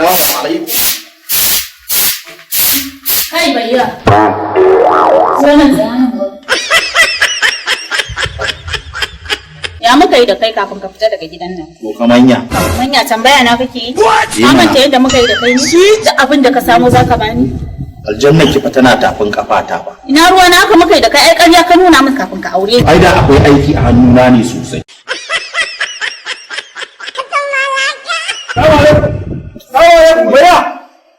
Assalamu alaikum. Kai, bayya. Zo nan, tsaya nan gurin. Ya muka yi da kai kafin ka fita daga gidan nan? To, kamanya. Manya, tambaya na kake yi? Ka manta yadda muka yi da kai ne? Duk abin da ka samu zaka bani? Aljanna ki fa tana tafin kafata ba. Ina ruwa na, haka muka yi da kai? Ai ƙarya ka nuna min kafin ka aure ni. Ai da akwai aiki a hannuna ne sosai. Baya!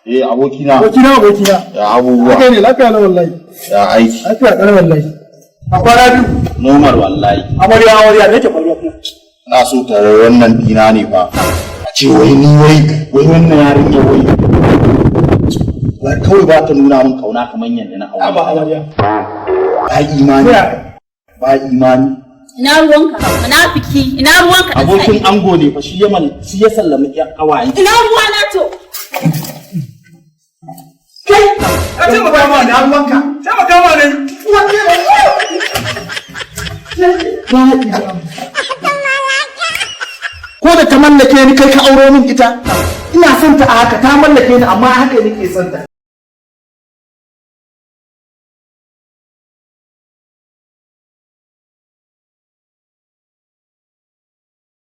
Eh, abokina. Abokina, abokina. Ya abubuwa? Kai ne, lafiya na wallahi. Ya aiki? Lafiya ƙarar wallahi. A kwana biyu. Normal wallahi. Amarya, amarya, me yake faruwa kuma? Ina so tare wannan dina ne fa. A ce wai ni wai wannan yarinya wai kawai ba ta nuna min kauna kamar yadda na aure. Ba amarya. Ba imani. Ba imani. Ina ruwanka? Munafiki, ina ruwanka dan Abokin sai? ango ne fa, shi ya mal shi ya sallami ƴan ƙawayen. Ina ruwa na to? Kai! Ka taimaka ma da ruwanka. Taimaka ma ne. Ba. Ko da ta mallake ni, kai ka auro min ita. Ina son ta a haka, ta mallake ni, amma haka nake son ta.